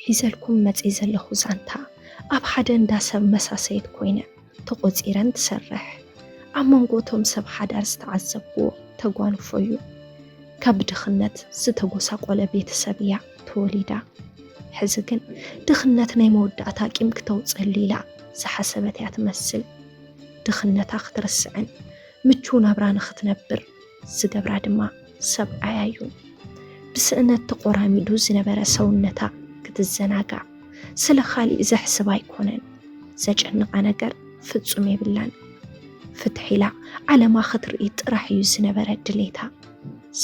ሒዘልኩም መጺ ዘለኹ ዛንታ ኣብ ሓደ እንዳ ሰብ መሳሰይት ኮይነ ተቖጺረን ትሰርሕ። ኣብ መንጎ እቶም ሰብ ሓዳር ዝተዓዘብኩዎ ተጓንፎ እዩ። ካብ ድኽነት ዝተጎሳቆለ ቤተሰብ እያ ተወሊዳ። ሕዚ ግን ድኽነት ናይ መወዳእታ ቂም ክተውጸሉ ኢላ ዝሓሰበት እያ ትመስል። ድኽነታ ክትርስዕን ምቹው ናብራ ንኽትነብር ዝገብራ ድማ ሰብኣያ እዩ። ብስእነት ተቆራሚዱ ዝነበረ ሰውነታ ክትዘናጋዕ ስለ ካሊእ ዘሕስብ ኣይኮነን። ዘጨንቓ ነገር ፍጹም የብላን። ፍትሕ ኢላ ዓለማ ክትርኢ ጥራሕ እዩ ዝነበረ ድሌታ።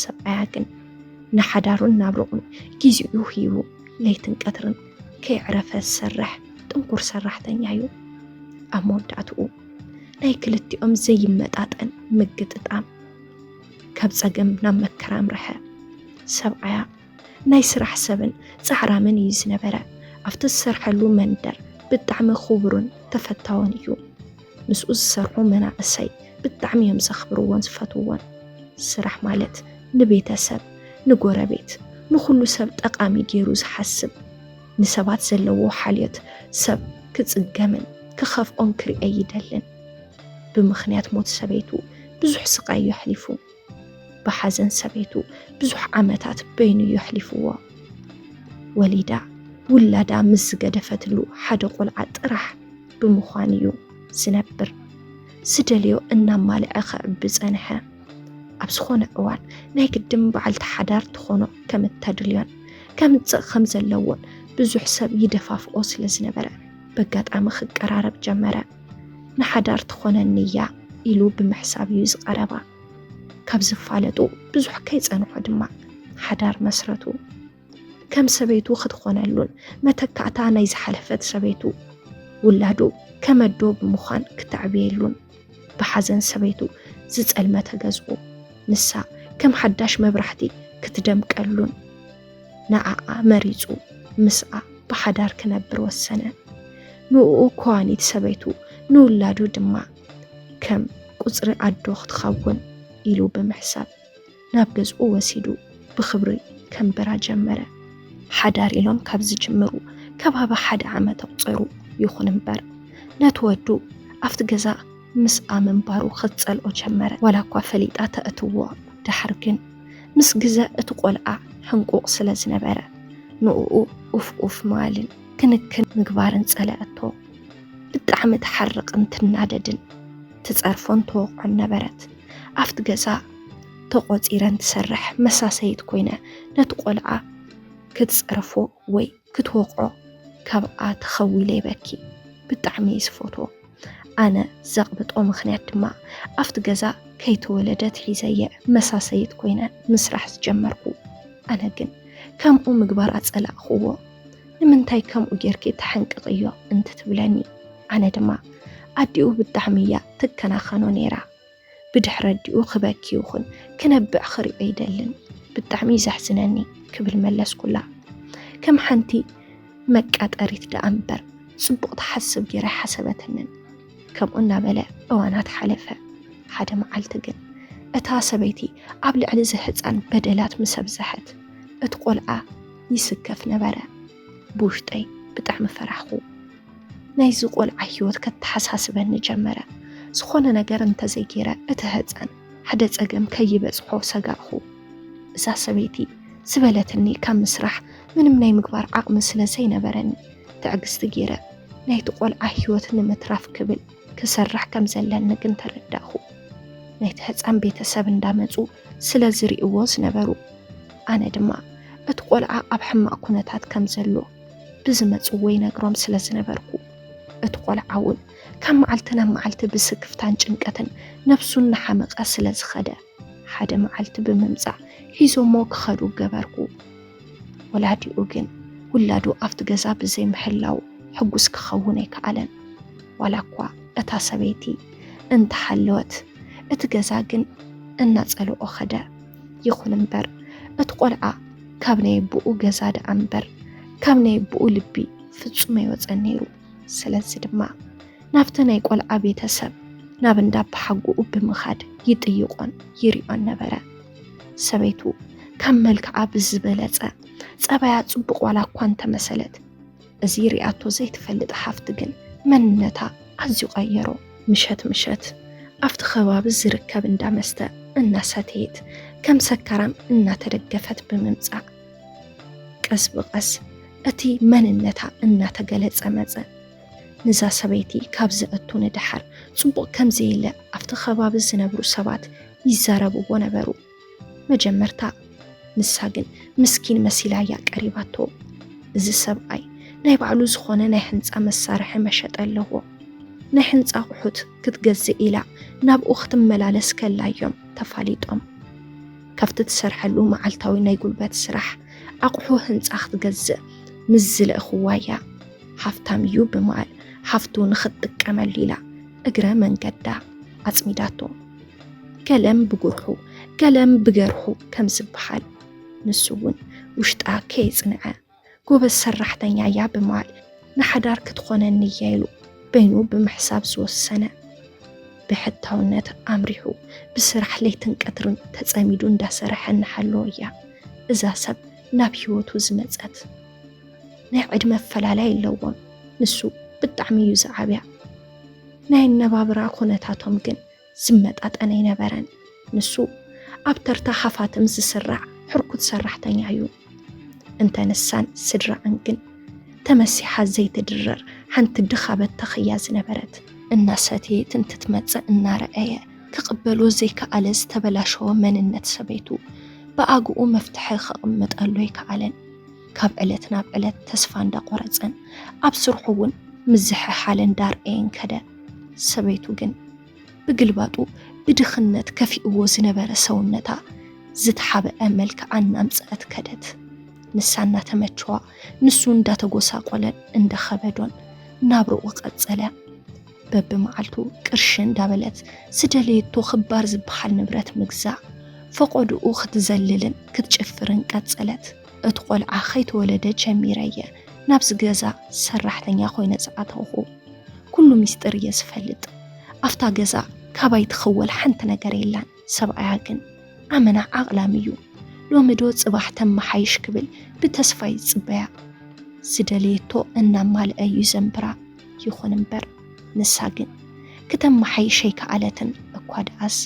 ሰብኣያ ግን ንሓዳሩን ናብርኡን ግዜኡ ሂቡ ለይትን ቀትርን ከየዕረፈ ዝሰርሕ ጥንኩር ሰራሕተኛ እዩ። ኣብ መወዳእትኡ ናይ ክልቲኦም ዘይመጣጠን ምግጥጣም ካብ ጸገም ናብ መከራ ኣምረሐ። ሰብኣያ ናይ ስራሕ ሰብን ጻዕራምን እዩ ዝነበረ። ኣብቲ ዝሰርሐሉ መንደር ብጣዕሚ ክቡርን ተፈታውን እዩ። ምስኡ ዝሰርሑ መናእሰይ ብጣዕሚ እዮም ዘኽብርዎን ዝፈትውዎን። ስራሕ ማለት ንቤተሰብ፣ ንጎረቤት፣ ንኹሉ ሰብ ጠቓሚ ገይሩ ዝሓስብ፣ ንሰባት ዘለዎ ሓልዮት ሰብ ክጽገምን ክኸፍኦን ክርኢ ኣይደልን። ብምኽንያት ሞት ሰበይቱ ብዙሕ ስቓይ እዩ ኣሕሊፉ። ብሓዘን ሰበይቱ ብዙሕ ዓመታት በይኑ እዩ ኣሕሊፍዎ። ወሊዳ ውላዳ ምስ ዝገደፈትሉ ሓደ ቆልዓ ጥራሕ ብምዃን እዩ ዝነብር። ዝደልዮ እናማልዐ ከዕቢ ጸንሐ። ኣብ ዝኾነ እዋን ናይ ግድን በዓልቲ ሓዳር ትኾኖ ከም እተድልዮን ከምጽእ ከም ዘለዎን ብዙሕ ሰብ ይደፋፍኦ ስለ ዝነበረ በጋጣሚ ክቀራረብ ጀመረ። ንሓዳር ትኾነኒ እያ ኢሉ ብምሕሳብ እዩ ዝቐረባ። ካብ ዝፋለጡ ብዙሕ ከይጸንሑ ድማ ሓዳር መስረቱ። ከም ሰበይቱ ክትኾነሉን መተካእታ ናይ ዝሓለፈት ሰበይቱ ውላዱ ከም ኣዶ ብምዃን ክተዕብየሉን ብሓዘን ሰበይቱ ዝጸልመተ ገዝኡ ንሳ ከም ሓዳሽ መብራህቲ ክትደምቀሉን ንዓኣ መሪጹ ምስኣ ብሓዳር ክነብር ወሰነ። ንእኡ ከዋኒት ሰበይቱ ንውላዱ ድማ ከም ቁጽሪ ኣዶ ክትኸውን ኢሉ ብምሕሳብ ናብ ገዝኡ ወሲዱ ብኽብሪ ከንብራ ጀመረ። ሓዳር ኢሎም ካብ ዝጅምሩ ከባቢ ሓደ ዓመት ኣቑጸሩ። ይኹን እምበር ነቲ ወዱ ኣብቲ ገዛ ምስኣ ምንባሩ ክትጸልኦ ጀመረ። ዋላ እኳ ፈሊጣ ተእትዎ፣ ደሓር ግን ምስ ግዘ እቲ ቆልዓ ሕንቁቕ ስለ ዝነበረ ንእኡ ኡፍ ኡፍ ምባልን ክንክን ምግባርን ጸለኣቶ። ብጣዕሚ ትሓርቕን ትናደድን ትጸርፎን ትወቕዖን ነበረት። ኣብቲ ገዛ ተቖጺረን ትሰርሕ መሳሰይት ኮይነ ነቲ ቆልዓ ክትጸርፎ ወይ ክትወቕዖ ካብኣ ተኸዊለ ይበኪ። ብጣዕሚ እየ ዝፈትዎ። ኣነ ዘቕብጦ ምኽንያት ድማ ኣብቲ ገዛ ከይተወለደት ሒዘየ መሳሰይት ኮይነ ምስራሕ ዝጀመርኩ። ኣነ ግን ከምኡ ምግባር ኣጸላእኽዎ። ንምንታይ ከምኡ ጌርኪ ተሐንቅቕዮ እንትትብለኒ፣ ኣነ ድማ ኣዲኡ ብጣዕሚ እያ ትከናኸኖ ነይራ። ብድሕሪ ኣዲኡ ክበኪ ይኹን ክነብዕ ክሪኦ ኣይደልን። ብጣዕሚ እዩ ዘሕዝነኒ ክብል መለስኩላ። ከም ሓንቲ መቃጠሪት ደኣ እምበር ጽቡቕ ትሓስብ ጌራ ኣይሓሰበትንን። ከምኡ እናበለ እዋናት ሓለፈ። ሓደ መዓልቲ ግን እታ ሰበይቲ ኣብ ልዕሊ እዚ ህጻን በደላት ምስ ኣብዝሐት እቲ ቆልዓ ይስከፍ ነበረ። ብውሽጠይ ብጣዕሚ ፈራሕኹ። ናይዚ ቆልዓ ህይወት ከተሓሳስበኒ ጀመረ። ዝኾነ ነገር እንተዘይገይረ እቲ ህጻን ሓደ ጸገም ከይበጽሖ ሰጋእኹ። እዛ ሰበይቲ ዝበለትኒ ካብ ምስራሕ ምንም ናይ ምግባር ዓቕሚ ስለ ዘይነበረኒ ትዕግስቲ ገይረ ናይቲ ቆልዓ ህይወት ንምትራፍ ክብል ክሰርሕ ከም ዘለኒ ግን ተረዳእኹ። ናይቲ ህጻን ቤተሰብ እንዳመጹ ስለ ዝርእይዎ ዝነበሩ፣ ኣነ ድማ እቲ ቆልዓ ኣብ ሕማቕ ኩነታት ከም ዘሎ ብዝመጽዎ ይነግሮም ስለ ዝነበርኩ፣ እቲ ቆልዓ እውን ካብ መዓልቲ ናብ መዓልቲ ብስክፍታን ጭንቀትን ነብሱ እናሓመቐ ስለ ዝኸደ፣ ሓደ መዓልቲ ብምምጻእ ሒዞሞ ክኸዱ ገበርኩ። ወላዲኡ ግን ውላዱ ኣብቲ ገዛ ብዘይምሕላው ሕጉስ ክኸውን ኣይከኣለን። ዋላ እኳ እታ ሰበይቲ እንተሃለወት፣ እቲ ገዛ ግን እናጸልኦ ኸደ። ይኹን እምበር፣ እቲ ቆልዓ ካብ ናይ ኣቦኡ ገዛ ደኣ እምበር፣ ካብ ናይ ኣቦኡ ልቢ ፍጹም ኣይወጸን ነይሩ። ስለዚ ድማ ናብቲ ናይ ቆልዓ ቤተሰብ፣ ናብ እንዳ ኣባሓጎኡ ብምኻድ ይጥይቖን ይሪኦን ነበረ። ሰበይቱ ካብ መልክዓ ብዝበለጸ ጸባያ ጽቡቕ ዋላ እኳ እንተመሰለት፣ እዚ ሪኣቶ ዘይትፈልጥ ሓፍቲ ግን መንነታ ኣዝዩ ቀየሮ። ምሸት ምሸት ኣብቲ ከባቢ ዝርከብ እንዳ መስተ እናሰተየት ከም ሰካራም እናተደገፈት ብምምጻእ ቀስ ብቐስ እቲ መንነታ እናተገለጸ መጸ። ንዛ ሰበይቲ ካብ ዘእቱ ንደሓር ጽቡቕ ከም ዘየለ ኣብቲ ከባቢ ዝነብሩ ሰባት ይዛረብዎ ነበሩ። መጀመርታ ንሳ ግን ምስኪን መሲላ እያ ቀሪባቶ። እዚ ሰብኣይ ናይ ባዕሉ ዝኾነ ናይ ህንጻ መሳርሒ መሸጢ ኣለዎ። ናይ ህንጻ ኣቑሑት ክትገዝእ ኢላ ናብኡ ክትመላለስ ከላ እዮም ተፋሊጦም። ካብቲ ትሰርሐሉ መዓልታዊ ናይ ጉልበት ስራሕ ኣቑሑ ህንጻ ክትገዝእ ምስ ዝልእኽዋ እያ ሃፍታም እዩ ብምባል ሓፍቱ ንኽትጥቀመሉ ኢላ እግረ መንገዳ ኣጽሚዳቶ። ገለም ብጉርሑ ገለም ብገርሑ ከም ዝበሃል፣ ንሱ እውን ውሽጣ ከየጽንዐ ጎበዝ ሰራሕተኛ እያ ብምባል ንሓዳር ክትኾነኒ እያ ኢሉ በይኑ ብምሕሳብ ዝወሰነ። ብሕታውነት ኣምሪሑ ብስራሕ ለይትን ቀትርን ተጸሚዱ እንዳሰርሐ እናሃለወ እያ እዛ ሰብ ናብ ህይወቱ ዝመጸት። ናይ ዕድመ ኣፈላላይ ኣለዎም። ንሱ ብጣዕሚ እዩ ዝዓብያ። ናይ ኣነባብራ ኩነታቶም ግን ዝመጣጠን ኣይነበረን። ንሱ ኣብ ተርታ ሃፋትም ዝስራዕ ሕርኩት ሰራሕተኛ እዩ። እንተ ንሳን ስድራኣን ግን ተመሲሓ ዘይትድረር ሓንቲ ድኻ በተኽ እያ ዝነበረት። እናሰተየት እንትትመጽእ እናረኣየ ክቕበሎ ዘይከኣለ ዝተበላሸወ መንነት ሰበይቱ ብኣግኡ መፍትሒ ከቕምጠሉ ኣይከኣለን። ካብ ዕለት ናብ ዕለት ተስፋ እንዳቆረጸን ኣብ ስርሑ እውን ምዝሕሓለ እንዳርኣየን ከደ። ሰበይቱ ግን ብግልባጡ ብድኽነት ከፊእዎ ዝነበረ ሰውነታ ዝተሓብአ መልክዓ እናምጽኣት ከደት። ንሳ እናተመቸዋ ንሱ እንዳተጎሳቆለን እንዳኸበዶን ናብርኡ ቀጸለ። በብመዓልቱ ቅርሺ እንዳበለት ዝደለየቶ ክባር ዝበሃል ንብረት ምግዛእ፣ ፈቆድኡ ክትዘልልን ክትጭፍርን ቀጸለት። እቲ ቆልዓ ከይተወለደ ጀሚረ እየ ናብዚ ገዛ ሰራሕተኛ ኮይነ ዝኣተኹ። ኩሉ ሚስጥር እየ ዝፈልጥ። ኣብታ ገዛ ካባይ ትኽወል ሓንቲ ነገር የላን። ሰብኣያ ግን ኣመና ዓቕላም እዩ። ሎሚ ዶ ጽባሕ ተመሓይሽ ክብል ብተስፋ ይጽበያ። ዝደለየቶ እናማልአ እዩ ዘንብራ። ይኹን እምበር ንሳ ግን ክተመሓይሽ ኣይከኣለትን። እኳ ደኣስ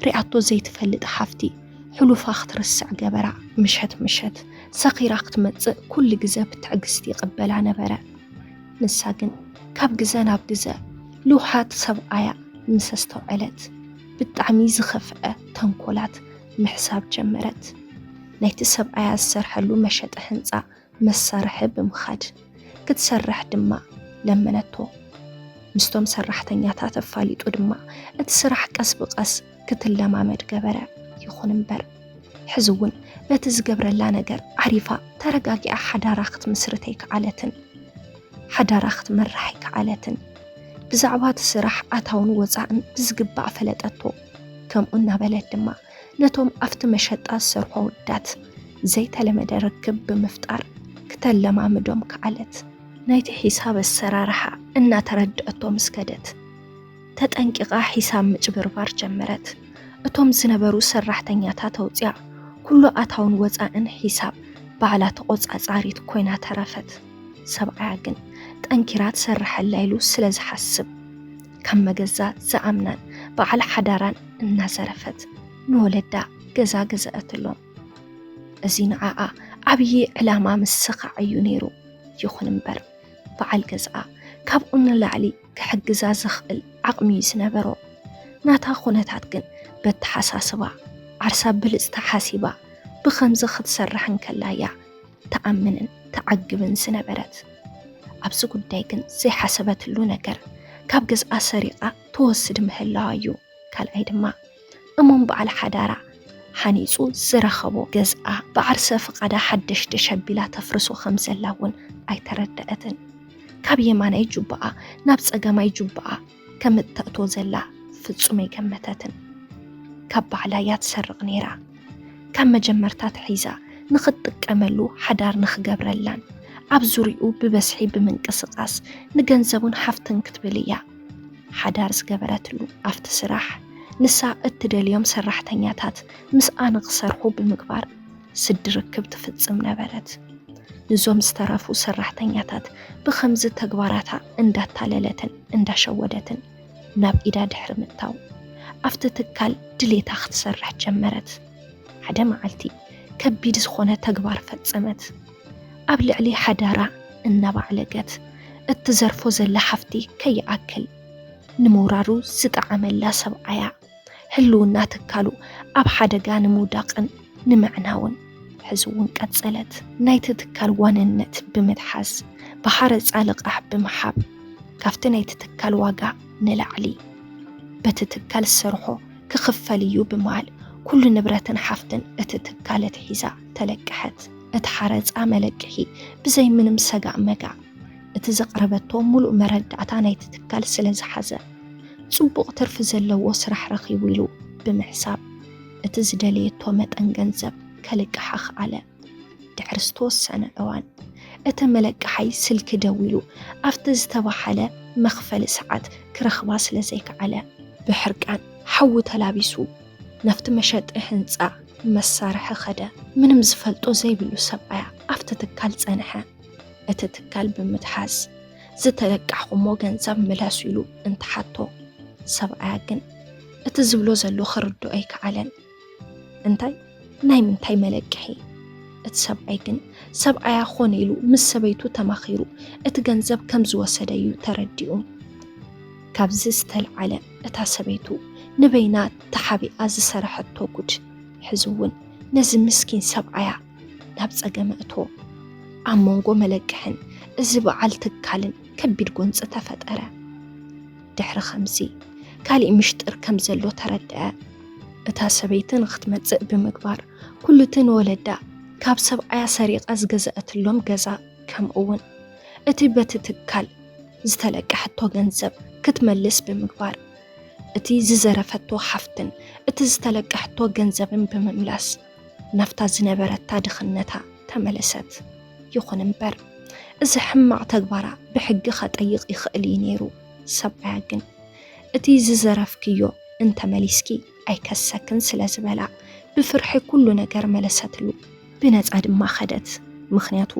ሪኣቶ ዘይትፈልጥ ሓፍቲ ሕሉፋ ክትርስዕ ገበራ። ምሸት ምሸት ሰኺራ ክትመጽእ ኩሉ ግዘ ብትዕግስቲ ይቕበላ ነበረ። ንሳ ግን ካብ ግዘ ናብ ግዘ ልውሃት ሰብኣያ ምስ ኣስተውዐለት ብጣዕሚ ዝኸፍዐ ተንኮላት ምሕሳብ ጀመረት። ናይቲ ሰብኣያ ዝሰርሐሉ መሸጢ ህንፃ መሳርሒ ብምኻድ ክትሰርሕ ድማ ለመነቶ። ምስቶም ሰራሕተኛታት ኣፋሊጡ ድማ እቲ ስራሕ ቀስ ብቐስ ክትለማመድ ገበረ። ይኹን እምበር ሕዚ እውን በቲ ዝገብረላ ነገር ዓሪፋ ተረጋጊዓ ሓዳራ ክትምስርት ኣይከኣለትን። ሓዳራ ክትመርሕ ኣይከኣለትን። ብዛዕባ እቲ ስራሕ ኣታውን ወፃእን ብዝግባእ ፈለጠቶ። ከምኡ እናበለት ድማ ነቶም ኣብቲ መሸጣ ዝሰርሑ ኣወዳት ዘይተለመደ ርክብ ብምፍጣር ክተለማምዶም ከኣለት። ናይቲ ሒሳብ ኣሰራርሓ እናተረድአቶ ምስ ከደት ተጠንቂቓ ሒሳብ ምጭብርባር ጀመረት። እቶም ዝነበሩ ሰራሕተኛታት ኣውፅኣ ኩሉ ኣታውን ወፃእን ሒሳብ ባዕላ ተቆፃፃሪት ኮይና ተረፈት። ሰብኣያ ግን ጠንኪራ ትሰርሐላ ኢሉ ስለ ዝሓስብ ካብ መገዛ ዝኣምናን በዓል ሓዳራን እናዘረፈት ንወለዳ ገዛ ገዘአትሎም። እዚ ንዓኣ ዓብዪ ዕላማ ምስኻዕ እዩ ነይሩ። ይኹን እምበር በዓል ገዝኣ ካብኡ ንላዕሊ ክሕግዛ ዝኽእል ዓቕሚ እዩ ዝነበሮ። ናታ ኩነታት ግን በተሓሳስባ ዓርሳ ብልፅታ ሓሲባ ብኸምዚ ክትሰርሕ እንከላ እያ ትኣምንን ትዓግብን ዝነበረት። ኣብዚ ጉዳይ ግን ዘይሓሰበትሉ ነገር ካብ ገዝኣ ሰሪቓ ትወስድ ምህላዋ እዩ። ካልኣይ ድማ እሙን በዓል ሓዳራ ሓኒፁ ዝረኸቦ ገዝኣ ብዓርሰ ፍቓዳ ሓደሽደሽ ኣቢላ ተፍርሶ ከም ዘላ እውን ኣይተረደአትን። ካብ የማናይ ጁባኣ ናብ ጸጋማይ ጁባኣ ከም እተእቶ ዘላ ፍጹም ኣይገመተትን። ካብ ባዕላ እያ ትሰርቕ ነይራ። ካብ መጀመርታ ተሒዛ ንኽትጥቀመሉ ሓዳር ንኽገብረላን ኣብ ዙሪኡ ብበዝሒ ብምንቅስቓስ ንገንዘቡን ሃፍትን ክትብል እያ ሓዳር ዝገበረትሉ። ኣብቲ ስራሕ ንሳ እትደልዮም ሰራሕተኛታት ምስኣ ንኽሰርሑ ብምግባር ስዲ ርክብ ትፍጽም ነበረት። ንዞም ዝተረፉ ሰራሕተኛታት ብኸምዚ ተግባራታ እንዳታለለትን እንዳሸወደትን ናብ ኢዳ ድሕሪ ምእታው፣ ኣብቲ ትካል ድሌታ ክትሰርሕ ጀመረት። ሓደ መዓልቲ ከቢድ ዝኾነ ተግባር ፈጸመት። ኣብ ልዕሊ ሓዳራ እናባዕለገት እትዘርፎ ዘላ ሃፍቲ ከይኣክል ንምውራሩ ዝጠዓመላ ሰብኣያ፣ ህልውና ትካሉ ኣብ ሓደጋ ንምውዳቕን ንምዕናውን ሕዚ እውን ቀጸለት። ናይቲ ትካል ዋንነት ብምትሓዝ፣ ብሓረጻ ልቓሕ ብምሓብ፣ ካብቲ ናይቲ ትካል ዋጋ ንላዕሊ በቲ ትካል ዝሰርሖ ክኽፈል እዩ ብምባል፣ ኩሉ ንብረትን ሃፍትን እቲ ትካል ኣትሒዛ ተለቅሐት። እቲ ሓረጻ መለቅሒ ብዘይ ምንም ሰጋእ መጋእ እቲ ዘቕረበቶ ሙሉእ መረዳእታ ናይቲ ትካል ስለ ዝሓዘ፣ ጽቡቕ ትርፊ ዘለዎ ስራሕ ረኺቡ ኢሉ ብምሕሳብ፣ እቲ ዝደለየቶ መጠን ገንዘብ ከልቅሓ ከኣለ። ድሕሪ ዝተወሰነ እዋን፣ እቲ መለቅሓይ ስልኪ ደዊሉ ኣብቲ ዝተባህለ መኽፈሊ ሰዓት ክረኽባ ስለ ዘይከኣለ፣ ብሕርቃን ሓዊ ተላቢሱ ናብቲ መሸጢ ህንጻ መሳርሒ ኸደ። ምንም ዝፈልጦ ዘይብሉ ሰብኣያ ኣብቲ ትካል ጸንሐ። እቲ ትካል ብምትሓዝ፣ "ዝተለቃሕኹሞ ገንዘብ ምለሱ" ኢሉ እንትሓቶ፣ ሰብኣያ ግን እቲ ዝብሎ ዘሎ ክርድኦ ኣይከኣለን። "እንታይ? ናይ ምንታይ መለቅሒ?" እቲ ሰብኣይ ግን ሰብኣያ ኾነ ኢሉ ምስ ሰበይቱ ተማኺሩ እቲ ገንዘብ ከም ዝወሰደ እዩ ተረዲኡ። ካብዚ ዝተልዓለ፣ እታ ሰበይቱ ንበይና ተሓቢኣ ዝሰረሐቶ ጉድ ሕዚ እውን ነዚ ምስኪን ሰብኣያ ናብ ጸገም ኣእትዎ። ኣብ መንጎ መለቅሕን እዚ በዓል ትካልን ከቢድ ጎንጺ ተፈጠረ። ድሕሪ ከምዚ፣ ካሊእ ምሽጥር ከም ዘሎ ተረድአ። እታ ሰበይቲ ንኽትመጽእ ብምግባር፣ ኩሉ እቲ ንወለዳ ካብ ሰብኣያ ሰሪቓ ዝገዘአትሎም ገዛ፣ ከምኡ እውን እቲ በቲ ትካል ዝተለቀሐቶ ገንዘብ ክትመልስ ብምግባር፣ እቲ ዝዘረፈቶ ሃፍትን እቲ ዝተለቀሐቶ ገንዘብን ብምምላስ፣ ናብታ ዝነበረታ ድኽነታ ተመለሰት። ይኹን እምበር፣ እዚ ሕማቕ ተግባራ ብሕጊ ኸጠይቕ ይኽእል እዩ ነይሩ። ሰብኣያ ግን፣ "እቲ ዝዘረፍክዮ እንተመሊስኪ ኣይከሰክን" ስለ ዝበላ፣ ብፍርሒ ኩሉ ነገር መለሰትሉ። ብነጻ ድማ ኸደት። ምኽንያቱ፣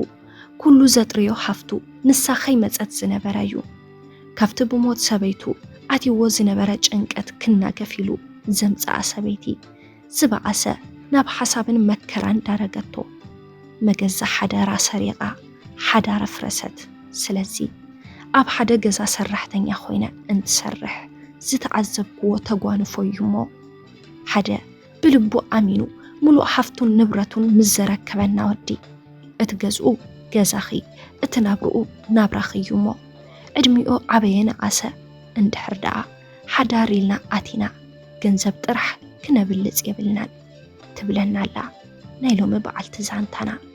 ኩሉ ዘጥርዮ ሃፍቱ ንሳ ኸይመጸት ዝነበረ እዩ። ካብቲ ብሞት ሰበይቱ ኣትይዎ ዝነበረ ጭንቀት ክናገፍ ኢሉ ዘምጽኣ ሰበይቲ፣ ዝበኣሰ ናብ ሓሳብን መከራን ዳረገቶ። መገዛ ሓደራ ሰሪቓ ሓዳር ኣፍረሰት። ስለዚ ኣብ ሓደ ገዛ ሰራሕተኛ ኮይነ እንትሰርሕ ዝተዓዘብክዎ ተጓንፎ እዩ እሞ፣ ሓደ ብልቡ ኣሚኑ ምሉእ ሃፍቱን ንብረቱን ምስ ዘረከበና ወዲ፣ እቲ ገዝኡ ገዛኺ፣ እቲ ናብርኡ ናብራኺ እዩ እሞ፣ ዕድሚኡ ዓበየ ንኣሰ፣ እንድሕር ደኣ ሓዳር ኢልና ኣቲና፣ ገንዘብ ጥራሕ ክነብልጽ የብልናን ትብለና ኣላ ናይ ሎሚ በዓልቲ ዛንታና።